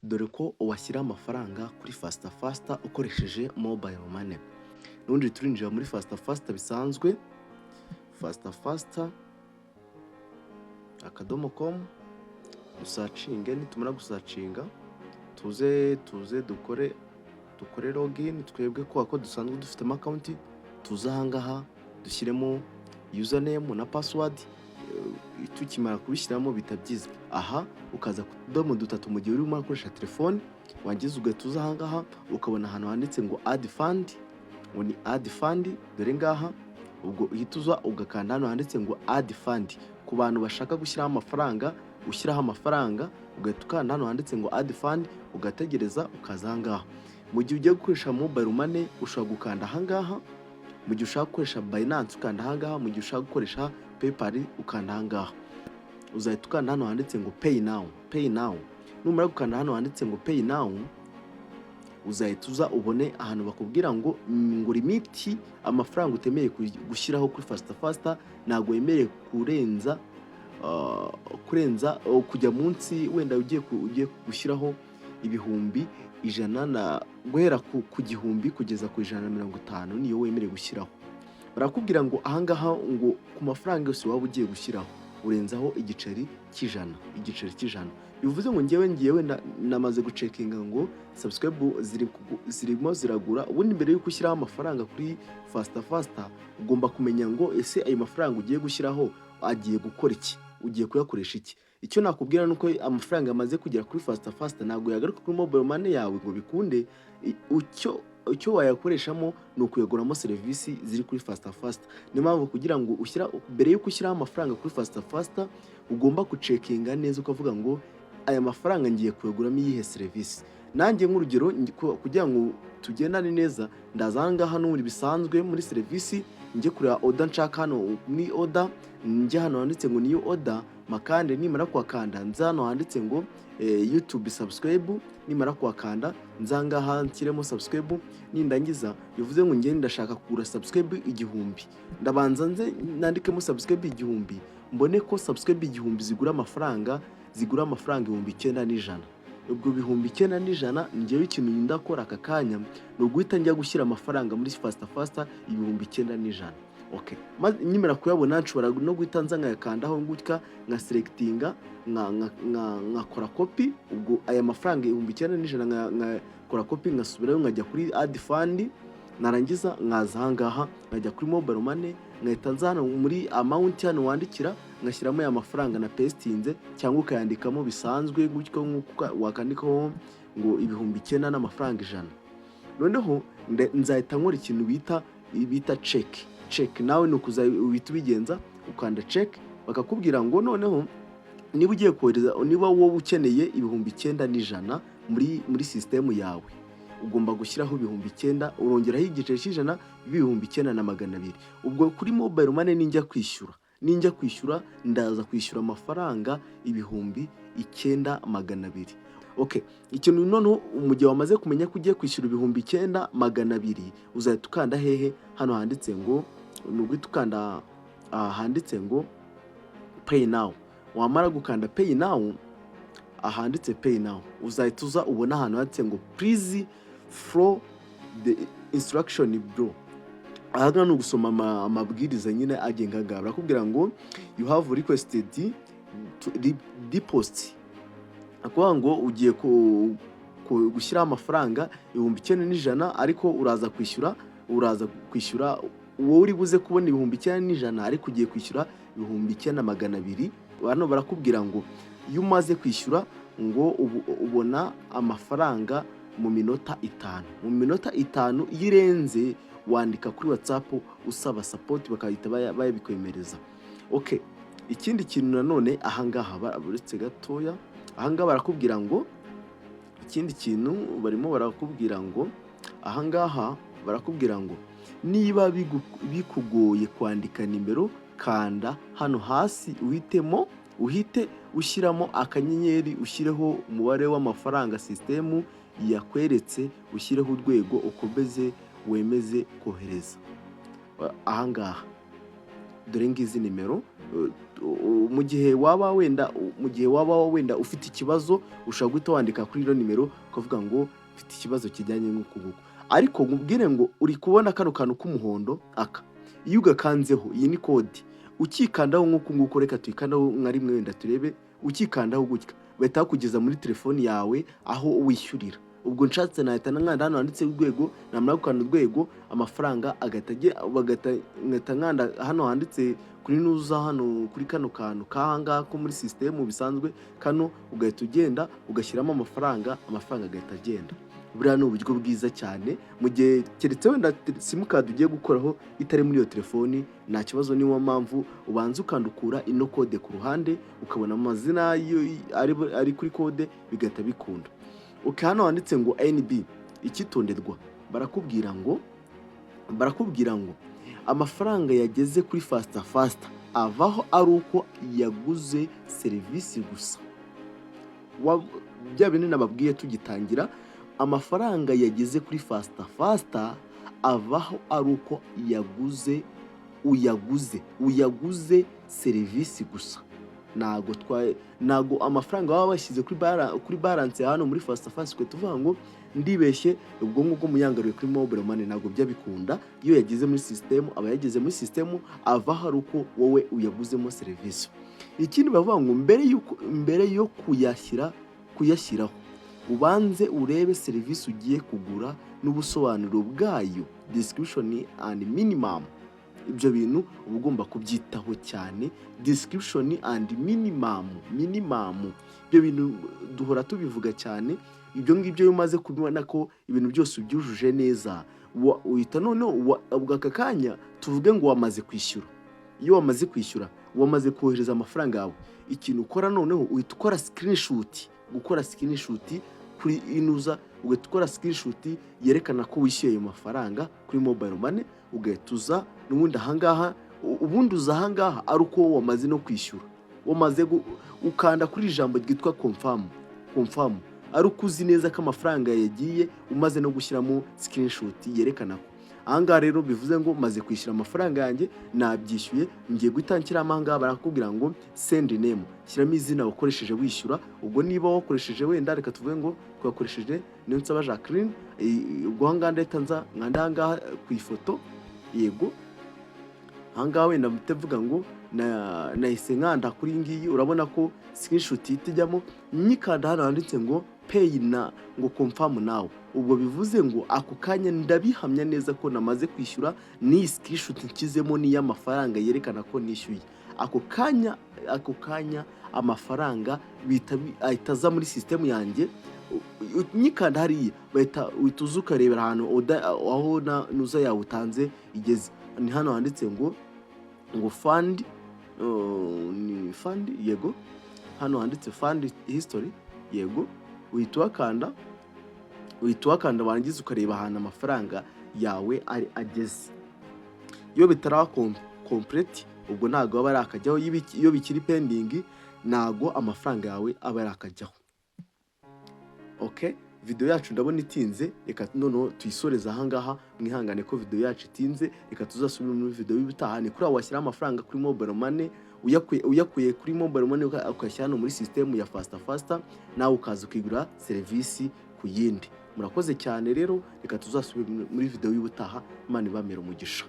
Dore ko washyira amafaranga kuri Fasita Fasita ukoresheje mobile money. N'ubundi turinjira muri Fasita Fasita bisanzwe, fasitafasita.com, dusearchinge. Nitumara gusearchinga, tuze dukore login. Twebwe kubera ko dusanzwe dufitemo account, tuze ahangaha dushyiremo username na password. Tukimara kubishyiramo bita byiza. Aha ukaza ku tudomo dutatu mu gihe urimo urakoresha telefone, wangiza ugahita uza ahangaha ukabona ahantu handitse ngo "add fund", ngo ni "add fund", dore ngaha. Ubwo uhita uza ugakanda hano handitse ngo "add fund". Ku bantu bashaka gushyiraho amafaranga, ushyiraho amafaranga ugahita ukanda hano handitse ngo "add fund", ugategereza ukaza ahangaha. Mu gihe ugiye gukoresha mobile money, ushobora gukanda ahangaha. Mu gihe ushaka gukoresha Binance, ukanda ahangaha. Mu gihe ushaka gukoresha PayPal, ukanda ahangaha. Uzahita ukanda hano handitse ngo "pay now". Pay now, numara gukanda hano handitse ngo "pay now", uzahita uza ubone ahantu bakubwira ngo limit, amafaranga utemerewe gushyiraho kuri Fasita Fasita, ntabwo wemerewe kurenza kujya munsi. Wenda ugiye gushyiraho 100,000, na guhera ku 1000 kugeza ku 150 niyo wemerewe gushyiraho. Barakubwira ngo ahangaha ngo ku mafaranga yose waba ugiye gushyiraho, urenzaho igiceri cy'ijana. Igiceri cy'ijana bivuze ngo ngewe ngiye wenda namaze gucheckinga ngo subscribe zirimo ziragura. Ubundi mbere y'uko ushyiraho amafaranga kuri Fasita Fasita, ugomba kumenya ngo ese ayo mafaranga ugiye gushyiraho agiye gukora iki, ugiye kuyakoresha iki? Icyo nakubwira ni uko amafaranga yamaze kugera kuri Fasita Fasita ntabwo yagaruka kuri mobile money yawe ngo bikunde. Icyo wayakoreshamo ni ukuyaguramo serivisi ziri kuri Fasita Fasita. Niyo mpamvu kugira ngo ushyira, mbere y'uko ushyiraho amafaranga kuri Fasita Fasita, ugomba gucheckinga neza ukavuga ngo aya mafaranga ngiye kuyaguramo iyihe serivisi? Nanjye nk'urugero, kugira ngo tugendane neza, ndaza aha ngaha n'ubundi bisanzwe muri serivisi, njye kureba order nshaka. Hano ni order, njye hano handitse ngo "new order", makande. Nimara kuhakanda, nza hano handitse ngo "YouTube subscribe". Nimara kuhakanda, nza ngaha nshyiremo subscribe. Nindangiza, bivuze ngo njye ndashaka kugura subscribe 1000. Ndabanza nze nandikemo subscribe 1000, mbone ko subscribe 1000 zigura amafaranga 9100. Ubwo 9100, njyewe ikintu ndakora aka kanya ni uguhita njya gushyira amafaranga muri Fasita Fasita, 9100. Okay, maze nkimara kuyabona, nshobora no guhita nza nkayakandaho gutya, nka selectinga, nkakora copy. Ubwo aya mafaranga 9100, nkakora copy, nkasubirayo, nkajya kuri add fund. Narangiza nkaza ahangaha, nkajya kuri mobile money, nkahita nza hano muri amount, hano wandikira, ngashyiramo ya mafaranga na pastinze, cyangwa ukayandikamo bisanzwe gutyo nk'uko wakandikaho ngo 9000 n'amafaranga 100. Noneho nzahita nkora ikintu bita check. Check nawe ni ukuza uhita ubigenza, ukanda check, bakakubwira ngo noneho niba ugiye kohereza, niba wowe ukeneye 9100 muri sisitemu yawe, ugomba gushyiraho 9000, urongeraho igiceri cy'ijana, 9200. Ubwo kuri mobile money ninjya kwishyura, ndaza kwishyura amafaranga 9200. Okay, ikintu noneho, mu gihe wamaze kumenya ko ugiye kwishyura 9200, uzahita ukanda hehe? Hano handitse ngo, ni uguhita ukanda aha handitse ngo "pay now". Wamara gukanda "pay now", ahanditse "pay now", uzahita uza ubona ahantu handitse ngo "please follow the instruction below". Aha ngaha ni ugusoma amabwiriza nyine agenga ngaha. Barakubwira ngo "you have requested to deposit", akuvuga ngo ugiye gushyiraho amafaranga 9100, ariko uraza kwishyura, wowe uri buze kubona 9100, ariko ugiye kwishyura 9200. Hano barakubwira ngo iyo umaze kwishyura, ngo ubona amafaranga mu minota 5. Mu minota 5, iyo irenze wandika kuri WhatsApp usaba support, bakahita bayabikwemereza. Okay, ikindi kintu nanone ahangaha, uretse gatoya, ahangaha barakubwira ngo, ikindi kintu barimo barakubwira ngo, ahangaha barakubwira ngo niba bikugoye kwandika nimero, kanda hano hasi uhitemo, uhite ushyiramo akanyenyeri, ushyireho umubare w'amafaranga sisitemu yakweretse, ushyireho urwego, ukomeze wemeze kohereza. Ahangaha Dore ngizi nimero. Mu gihe waba wenda ufite ikibazo, ushobora guhita wandika kuri ino nimero ukavuga ngo mfite ikibazo kijyanye n'uku nguku. Ariko nkubwire ngo uri kubona kano kantu k'umuhondo aka, iyo ugakanzeho, iyi ni kode. Ukikandaho nk'uku nguku, reka tuyikandaho nka rimwe wenda turebe. Ukikandaho gutya, bahita bakugeza muri telefoni yawe aho wishyurira. Ubwo nshatse nahita nkanda hano handitse urwego, namara gukanda urwego amafaranga agahita bagahita nkahita nkanda hano handitse kuri nuza, hano kuri kano kantu k'ahangaha ko muri sisitemu bisanzwe kano, ugahita ugenda ugashyiramo amafaranga, amafaranga agahita agenda. Buriya ni uburyo bwiza cyane mu gihe keretse wenda simukadi ugiye gukoraho itari muri iyo telefoni, nta kibazo. Niyo mpamvu ubanza ukandukura ino kode ku ruhande, ukabona amazina ari kuri kode, bigahita bikunda. Okay, hano handitse ngo NB, icyitonderwa. Barakubwira ngo amafaranga yageze kuri Fasita Fasita avaho ari uko yaguze serivisi gusa. Bya bindi nababwiye tugitangira, amafaranga yageze kuri Fasita Fasita avaho ari uko yaguze uyaguze uyaguze serivisi gusa. Ntago amafaranga baba bashyize kuri balance hano muri Fasita Fasita tuvuga ngo ndibeshye, ubwo ngubwo muyangaruye kuri mobile money, ntabwo bijya bikunda. Iyo yageze muri sisitemu aba yageze muri sisitemu, avaho ari uko wowe uyaguzemo serivisi. Ikindi bavuga ngo mbere yo kuyashyiraho, ubanze urebe serivisi ugiye kugura n'ubusobanuro bwayo, description and minimum. Ibyo bintu uba ugomba kubyitaho cyane, description and minimum. Ibyo bintu duhora tubivuga cyane. Ibyo ngibyo iyo umaze kubibona ko ibintu byose ubyujuje neza, uhita noneho ubwo aka kanya tuvuge ngo wamaze kwishyura. Iyo wamaze kwishyura, wamaze kohereza amafaranga yawe, ikintu ukora noneho uhita ukora screenshot, gukora screenshot kuri inuza, ugahita ukora screenshot yerekana ko wishyuye ayo mafaranga kuri mobile money, ugahita uza n'ubundi ahangaha. Ubundi uza ahangaha ari uko wamaze no kwishyura, wamaze ukanda kuri ijambo ryitwa confirm. Confirm ari uko uzi neza ko amafaranga yagiye, umaze no gushyiramo screenshot yerekana ko ahangaha rero bivuze ngo maze kwishyura amafaranga yanjye, nabyishyuye, ngiye guhita nshyiramo. Ahangaha barakubwira ngo send name, shyiramo izina wakoresheje wishyura. Ubwo niba wakoresheje wenda, reka tuvuge ngo twakoresheje Niyonsaba Jacqueline, ubwo ahangaha ndahita nza nkanda ahangaha ku ifoto. Yego, ahangaha wenda mpite mvuga ngo nahise nkanda kuri iyi ngiyi. Urabona ko screenshot ihita ijyamo. Nyikanda hano handitse ngo pay na ngo confirm now, ubwo bivuze ngo ako kanya ndabihamya neza ko namaze kwishyura. N'iyi screenshot nshyizemo n'iy'amafaranga yerekana ko nishyuye, ako kanya amafaranga ahita aza muri sisitemu yanjye. Nyikanda hariya, bahita uhita uza ukarebera ahantu aho nuza yawe utanze igeze. Ni hano handitse ngo fund, ni fund. Yego, hano handitse fund history. Yego, uhita uhakanda, warangiza ukareba ahantu amafaranga yawe ari ageze. Iyo bitaraba complete, ubwo ntabwo aba ari akajyaho. Iyo bikiri pending, ntabwo amafaranga yawe aba ari akajyaho. Okay, video yacu ndabona itinze, reka noneho tuyisoreze ahangaha. Mwihangane ko video yacu itinze, reka tuzasubire muri video y'ubutaha. Ni kuri aho washyiraho amafaranga kuri mobile money, uyakuye kuri mobile money ukayashyira hano muri system ya Fasita Fasita, nawe ukaza ukigura serivisi ku yindi. Murakoze cyane rero, reka tuzasubire muri video y'ubutaha. Imana ibamere umugisha.